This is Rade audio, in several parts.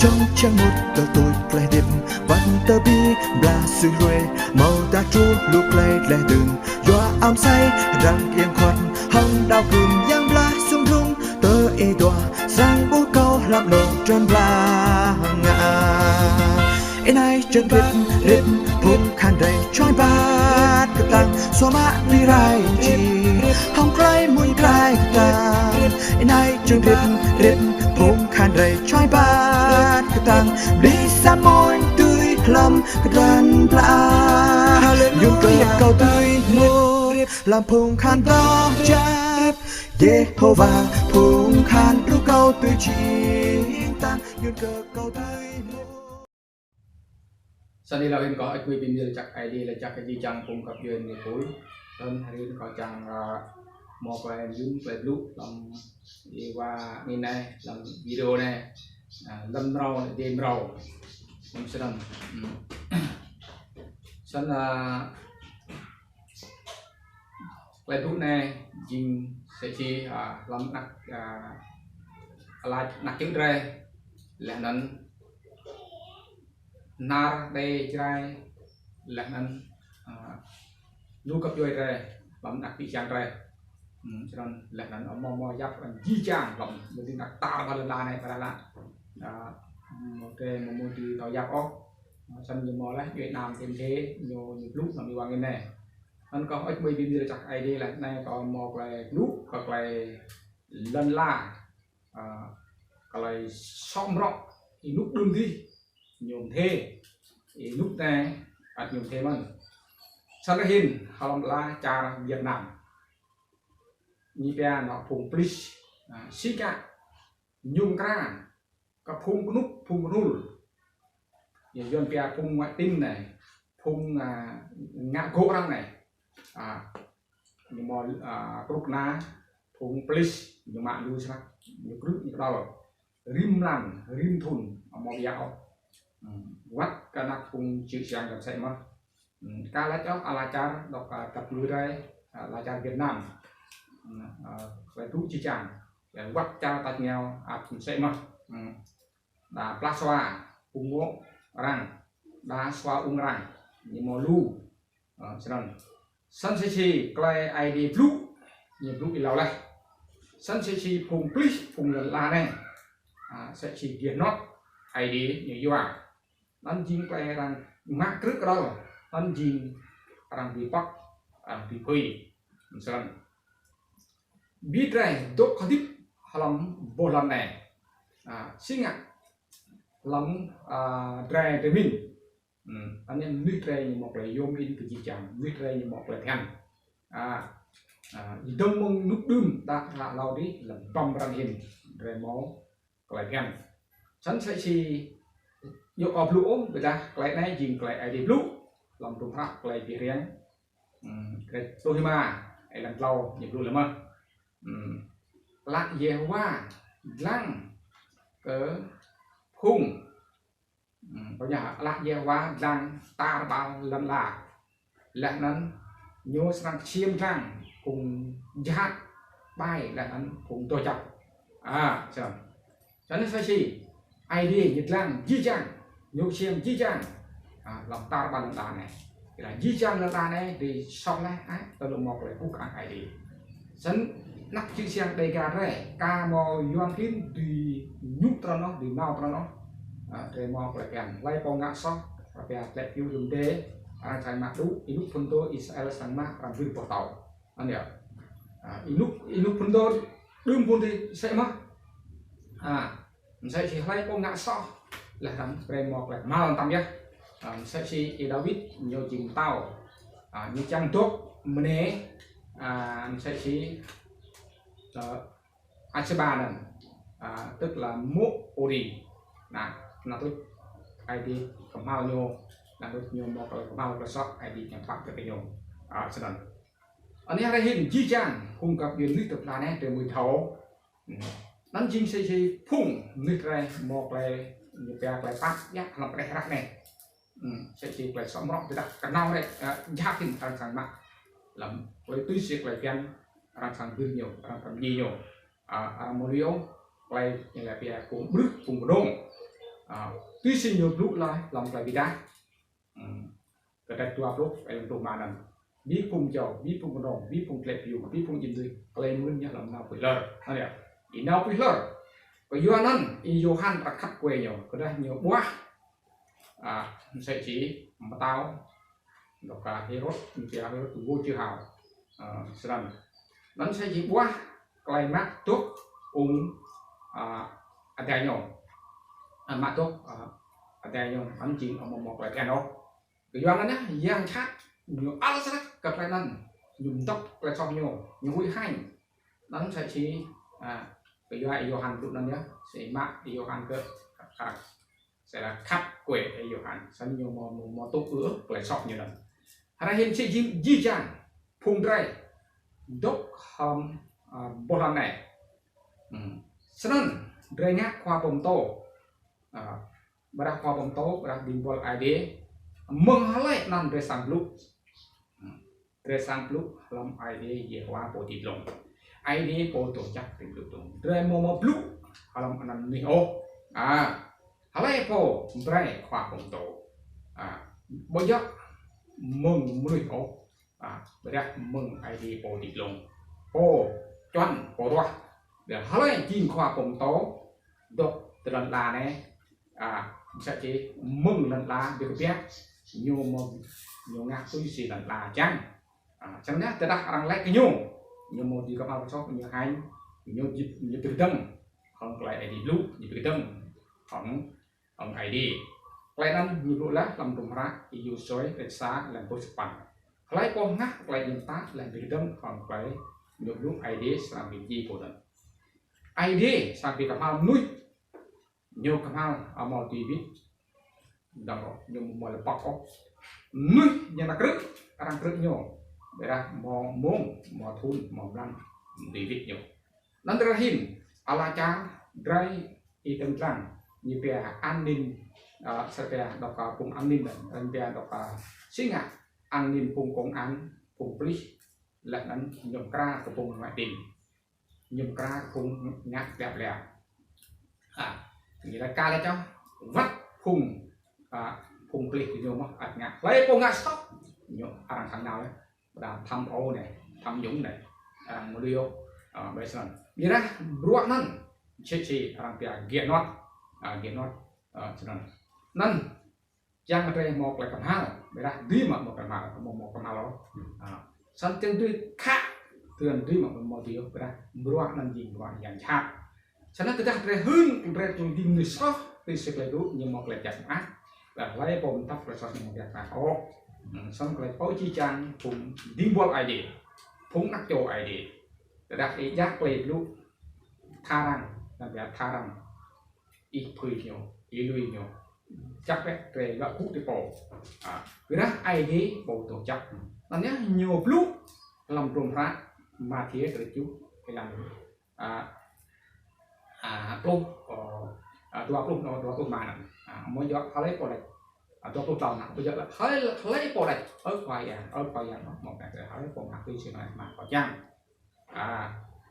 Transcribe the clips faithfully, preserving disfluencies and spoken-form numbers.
Čŏng čiăng mŭt tơ tuč klei hdĭp, wăt tơ bi blah sui hruê, mâo ta truh lu klei dleh dơ̆ng, yua am sai răng iêng khuăt, hŏng đao kưm yang blah sum drŭng, tơ ih duah srăng ƀuh kâo hlăm anôk trŭn blah ngă. Ih nai čơ̆ng hrip, hrip phung khăn drei čhuai ƀat ktang, sua mă bi rai či, hŏng klei mmuñ rai ktang. Ih nai čơ̆ng hrip, hrip phung khăn drei čhuai ƀat ktang, bi sa mmuñ tui hlăm kdrăn blah. Yuăn kơ kâo dưi mŭt hlăm phung khăn doh jăk Yêhôwa, phung khăn đru kâo dưi jing tăng. Yuăn kơ kâo dưi mŭt. Snăn êlâo hĭn kâo ăt mui bi mni lač jăk Aê Diê, lač jăk kơ jih jang phung găp djuê mnuih pul. Snăn hruê anei kâo čiăng, ah, mâo klei yun klei blŭ hlăm êwa anei, hlăm video anei. Ah, lăn mrâo, dê mrâo. Hlăm snăn. Hmm. Snăn, ah, klei blŭ anei jing msĕ si, ah, hlăm anak, ah, lač anak čư̆ drei, leh anăn nar đe Jrai, leh anăn, ah, lu găp djuê drei, hlăm anak čư̆ čhiăng drei. Hmm, snăn leh anăn amâo mâo yap anăn jih jang hlăm mdĭng anak tar ƀar lăn ala anei, ƀar lăn ala. Ah, mâo drei amâo mâo dưi thâo yap ôh. Snăn ñu mâo leh djuê Việt Nam tĭng hĕ ñu, ñu blŭ hlăm êwa anei. Anăn kâo ăt mui bi mni lač jăk Aê Diê leh anei kâo mâo klei blŭ kơ klei lăn ala, ah, klei sŏ mrŏ ênuk đưm dih ñu mdê, ênuk anei ăt ñu mdê mơh. Snăn hĭn hlăm ala čar Việt Nam. Ñu pia anôk phung police, ah, si ngă ñu mkra kơ phung knŭk, phung knŭl. Ñu Yuăn pia phung ngoại tình anei, phung, ah, ngă gŏ arăng anei. Ah, ñu mâo, ah, krŭk na, phung police, ñu mă lu snăk, ñu krư̆ ñu kđăl. Rĭm mlan, rĭm thŭn, amâo mâo ƀiă ôh. Hmm, wăt kơ anak phung čư̆ čhiăng kơ msĕ mơh. Hmm, ka lač ôh, ala čar, dôk, ah, dăp lui rai, ah, ala čar Việt Nam. Hmm, ah, klei blŭ jih jang. Leh wăt čar tač êngao, ăt msĕ mơh. Hmm. Đa plah sua, ung mô̆ arăng, đa sua ung arăng, ñu mâo lu. Ah, snăn. Snăn msĕ si klei Aê Diê blŭ, ñu blŭ êlâo leh. Snăn msĕ si phung police, phung lăn ala anei. Ah, msĕ si giê hnot, Aê Diê ñu yua. Anăn jing klei arăng mă krư̆ kđăl, anăn jing arăng bi pŏk, arăng bi phưi. Snăn. Bi drei dôk hdĭp hlăm boh lăn anei. Ah, si ngă hlăm, ah, drei drei mĭn. Hmm, anăn mnuih drei ñu mâo klei yuôm hĭn kơ jih jang, mnuih drei ñu mâo klei bhiăn. Ah, ah, ih dơ̆ng mơ̆ng ênuk đưm đă hlăk êlâo dih, lăm băm arăng hĭn, drei mâo klei bhiăn. Snăn msĕ si yơh kâo blŭ ôh, ƀiădah klei anei jing klei Aê Diê blŭ, hlăm hdruôm hră klei bi hriêng. Hmm, kdrêč pluh êma, êlan tlâo, ñu blŭ leh mơh. Hmm. Ală Yêhôwa dlăng kơ phung. Hmm, kâo ñu ală Yêhôwa dlăng tar ƀar lăn ala. Leh anăn ñu srăng ksiêm dlăng phung jhat ƀai, leh anăn phung doh jăk. Ah, snăn. Snăn msĕ si Aê Diê ñu dlăng jih jang, ñu ksiêm jih jang. Ah, hlăm tar ƀar lăn ala anei. Ƀiădah jih jang lăn ala anei dưi soh leh, ah, tơl mâo klei ƀuh kơ Aê Diê. Snăn anak čư̆ čhiăng Dega drei, ka mâo Yuăn klin dưi ñu trăn ôh, dưi nao trăn ôh. Ah, drei mâo klei bhiăn. Hlei pô ngă soh, arăng pia tlĕ piu lŭm dê, arăng srăng mă đŭ, ênuk phŭn dô Israel srăng mă, arăng wir boh tâo. Anăn yơh. Ah, ênuk, ênuk phŭn dô đưm phŭn dih msĕ mơh. Ah, msĕ si hlei pô ngă soh, leh anăn brei mâo klei kmhal mtam yơh. Ah, msĕ si Y-Đawit ñu jing mtao. Ah, ñu čiăng dôk mniê, ah, msĕ si, ah, Bathsêba anăn. Ah, tức là mô̆ Uri. Nah, anăn tuč Aê Diê kmhal ñu, anăn tuč ñu mâo klei kmhal klei soh, Aê Diê čiăng phat kơ ñu. Ah, snăn. Anei hruê anei hĭn jih jang phung găp djuê mnuih ti lăn anei drei mâo thâo. Hmm. Anăn jing msĕ si phung mnuih drei mâo klei ñu pia klei pap ƀiă hlăm kđeh hră anei. Hmm, msĕ si klei sŏ mrŏ ƀiădah knhâo drei, ah, jhat hĭn arăng srăng mă. Hlăm klei tui si klei bhiăn arăng srăng wir ñu, arăng srăng mdjiê ñu. Ah, arăng mâo lui ôh klei ñu lač pia phung ƀrưh, phung knông. Tui si ñu blŭ lač hlăm klei bi êdah. Kdrêč dua pluh, êlan pluh êma anăn. Bi phung jâo, bi phung knông, bi phung tlĕ piu, bi phung jing dưi, klei mưn ñu hlăm nao pui hlơr. Anăn yơh. Ih nao pui hlơr. Kyuanăn Y-Yôhan arăng khăt kuê ñu, kyuadah ñu ƀuah. Msĕ si mtao, dôk Hêrôt, ñu pia Hêrôt gô čư hao. Snăn. Anăn msĕ si ƀuah klei mă dôk ung adei ñu. Mă dôk adei ñu, anăn jing amâo mâo klei bhiăn ôh. Kyuanăn yơh, yang jhat ñu ăl snăk kơ klei anăn, ñu mdăp klei soh ñu, ñu huĭ hêñ. Anăn msĕ si, kyua Y-Yôhan blŭ anăn yơh, si mă Y-Yôhan kơ, si lač khăt kuê Y-Yôhan, snăn ñu amâo, amâo, amâo tŭ ư klei soh ñu anăn. Hruê anei hĭn si jing jih jang phung drei dôk hlăm boh lăn anei. Snăn drei ngă khua pô mtô. Ƀiădah khua pô mtô, ƀiădah dĭng buăl Aê Diê, mơ̆ng hlei anăn drei srăng blŭ. Drei srăng blŭ hlăm Aê Diê Yêhôwa pô ti dlông. Aê Diê pô doh jăk ti dlông. Drei amâo mâo blŭ hlăm anăn mnuih ôh. Hlei pô brei khua pô mtô? Ƀu djŏ mơ̆ng mnuih ôh. Ƀiădah mơ̆ng Aê Diê pô ti dlông. Pô čuăn, pô ruah. Ƀiădah hlei jing khua pô mtô dôk ti lăn ala anei, msĕ si mơ̆ng lăn ala bi kbiă, ñu mâo, ñu ngă tui si lăn ala čiăng. Snăn yơh, tơdah arăng lač kơ ñu, ñu amâo dưi kmhal soh, ñu hêñ, ñu bi, ñu bi kdơ̆ng hŏng klei Aê Diê blŭ, ñu bi kdơ̆ng hŏng hŏng Aê Diê. Klei anăn ñu blŭ leh hlăm hdruôm hră Y-Yôsuê kdrêč sa êlan pluh sa păn. Hlei pô ngă klei ñu mtă leh bi kdơ̆ng hŏng klei ñu blŭ, Aê Diê srăng bi mdjiê pô anăn. Aê Diê srăng bi kmhal mnuih, ñu kmhal amâo dưi wĭt dơ̆ng ôh, ñu amâo mâo lĕ pŏk ôh. Mnuih ñu nao krư̆, arăng krư̆ ñu. Ƀiădah mâo mmông, mâo thŭn, mâo mlan dưi wĭt ñu. Anăn drei hĭn, ala čar drei ih tơ̆ng dlăng, ñu pia an ninh, sa pia dôk phung an ninh, ñu pia dôk si ngă an ninh phung công an, phung pôlis, leh anăn ñu mkra kơ phung ngoại tỉnh, ñu mkra kơ phung ngă djăp leh. Ñu lač ka leh čoh, wăt phung, phung pôlis ñu mơh ăt ngă. Hlei pô ngă soh, ñu arăng srăng nao leh. Ƀiădah tham ô anei, tham nhũng anei, arăng mluk, ƀiădah snăn. Ƀiădah bruă anăn, si, si arăng pia ghiê nuăt, ghiê nuăt, snăn. Anăn, čiăng drei mâo klei kmhal, ƀiădah dưi mă mâo klei kmhal, amâo mâo kmhal ôh. Snăn čiăng dưi khă, dưi mă mâo dưi, ƀiădah bruă anăn jing bruă yang jhat. Snăn tơdah drei hưn, drei tui dĭng mnuih soh, tui si klei blŭ ñu mâo klei jăk mơak. Ƀiădah hlei pô mtă klei soh ñu amâo jăk mơak ôh. Snăn klei pô jih jang phung dĭng buăl Aê Diê, phung anak čô Aê Diê. Tơdah ih djă klei blŭ, tha arăng, anăn ƀiă tha arăng, ih phưi ñu, ih lui ñu. Jăk leh drei lŏ kŭ ti pô. Ƀiădah Aê Diê pô doh jăk. Anăn yơh ñu blŭ hlăm hdruôm hră Mathiơ kdrêč kjuh êlan pluh, dua pluh, dua pluh êma anăn. Amâo djŏ hlei pô lač, dua pluh tlâo anăn. Amâo djŏ hlei, hlei pô lač, Ơ Khua Yang, Ơ Khua Yang, amâo mâo hlei pô ngă tui si klei Ama kâo čiăng.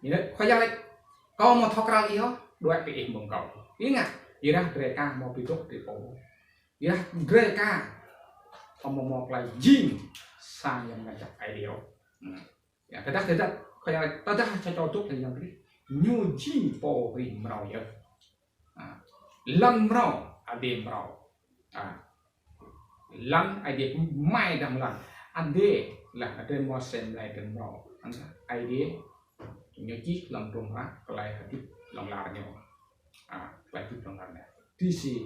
Ñu lač, Khua Yang lač, kâo amâo thâo kral ih ôh, đuĕ bi ih mơ̆ng kâo. Ih ngă, ƀiădah drei ka mâo bi dôk ti pô. Ƀiădah drei ka amâo mâo klei jing sang yang ngă jăk Aê Diê ôh. Tơdah, tơdah, Khua Yang lač, tơdah sa čô dôk hlăm Yang Krist, ñu jing pô hrih mrâo yơh. Lăn mrâo, adiê mrâo. Lăn adiê mai dăng lăn. Adiê lah adiê mâo sem lei dăng mrâo. Adiê ñu čih hlăm hdruôm hră klei hdĭp hlŏng lar ñu. Klei hdĭp hlŏng lar ñu. Tui si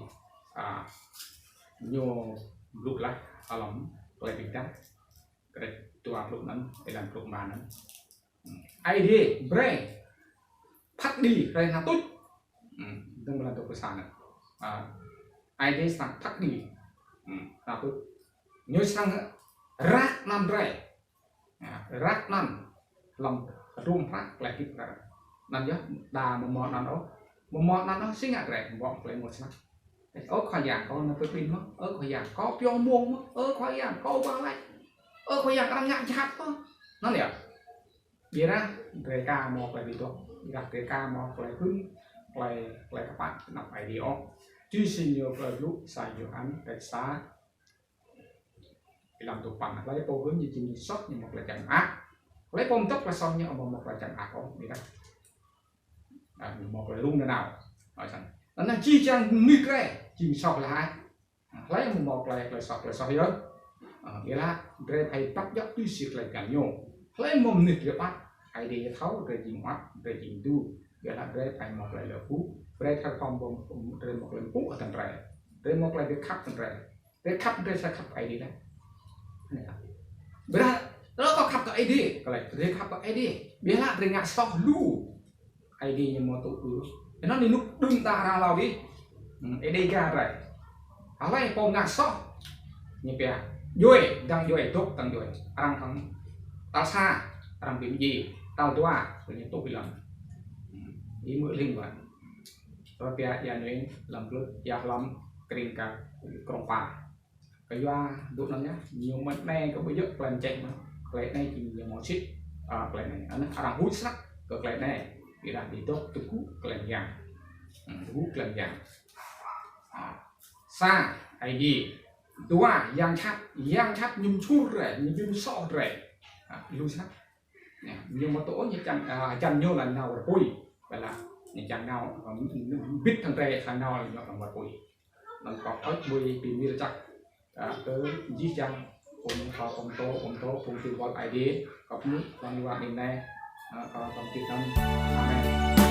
ñu blŭ leh hlăm klei bi êdah kdrêč dua pluh anăn, êlan pluh êma anăn. Aê Diê brei phat kđi hruê knhal tuč. Dơ̆ng mơ̆ng êlan dua pluh sa anăn. Aê Diê srăng phat kđi knhal tuč. Ñu srăng răk anăn drei. Răk anăn hlăm hdruôm hră klei hdĭp arăng. Anăn yơh, đa amâo mâo anăn ôh. Amâo mâo anăn ôh, si ngă drei mâo klei ênguôt snăk. Ơ Khua Yang, kâo nao pơ ƀĭng mơh. Ơ Khua Yang, kâo pioh mmông mơh. Ơ Khua Yang, kâo wah lač. Ơ Khua Yang, arăng ngă jhat kâo. Anăn yơh. Ƀiădah drei ka mâo klei bi dôk, ƀiădah drei ka mâo klei hưn, klei, klei kpă ti anăp Aê Diê ôh. Tui si ñu klei blŭ sa Yôhan kdrêč sa, êlan dua păn. Hlei pô hưn jing soh ñu mâo klei čiăng mơak. Hlei pô mdăp klei soh ñu amâo mâo klei čiăng mơak ôh, ƀiădah, a, ñu mâo klei rŭng nanao. Ơ, snăn. Anăn jih jang mnuih drei jing soh leh ai. Hlei amâo mâo klei, klei soh, klei soh yơh. A, ƀiădah drei phải bắt dốc tui si klei găn ñu. Hlei mâo mnuih drei ƀuh, Aê Diê thâo drei jing mơak, drei jing mdu. Ƀiădah drei phải mâo klei lŏ ƀuh, drei thâo khŏm bom, drei mâo klei mpŭ hdơ̆ng drei. Drei mâo klei bi khăp hdơ̆ng drei. Drei khăp drei srăng khăp kơ Aê Diê leh. Ƀiădah, tơdah kâo khăp kơ Aê Diê, klei drei khăp kơ Aê Diê. Ƀiădah drei ngă soh lu, Aê Diê ñu amâo tŭ ư. Anăn ênuk đưm đă arăng hlao dih. Hmm, Aê Diê găl drei. Hlei pô ngă soh, ñu pia djuê, dăng djuê, dôk dăng djuê. Arăng hŏng tal sa, arăng bi mdjiê, tal dua, ñu tŭ êlan. Hmm, ih mơ̆ lĭng ƀuh. Tơdah pia Ia Nuê hlăm blư̆, Ia Hlăm, krĭng kơ Krông Pa. Kyua dôk anăn yơh, ñu mơ̆ng anei kơ ƀu djŏ klei mčeh mơh. Klei anei jing ñu mâo sĭt, a, klei anei. Anăn arăng huĭ snăk kơ klei anei. Ƀiădah bi dôk tơgŭ klei myang. Hmm, tơgŭ klei myang. A, sa, Aê Diê. Dua, yang jhat. Yang jhat ñu mčhur drei, ñu bi msoh drei. A, lu snăk. Ñu amâo tŭ ôh, ñu čiăng, a, čiăng ñu lŏ nao war pui. Ƀiădah ñu čiăng nao, a, mbĭt hdơ̆ng drei, čiăng nao lŏ ñu hlăm war pui. Anăn kâo hơ̆č hmưi bi mni lač jăk, a, kơ jih jang phung, a, phung mtô, phung mtô, phung dĭng buăl Aê Diê, kâo mŭt hlăm war anei, a, kâo mŭt anăn. Amen.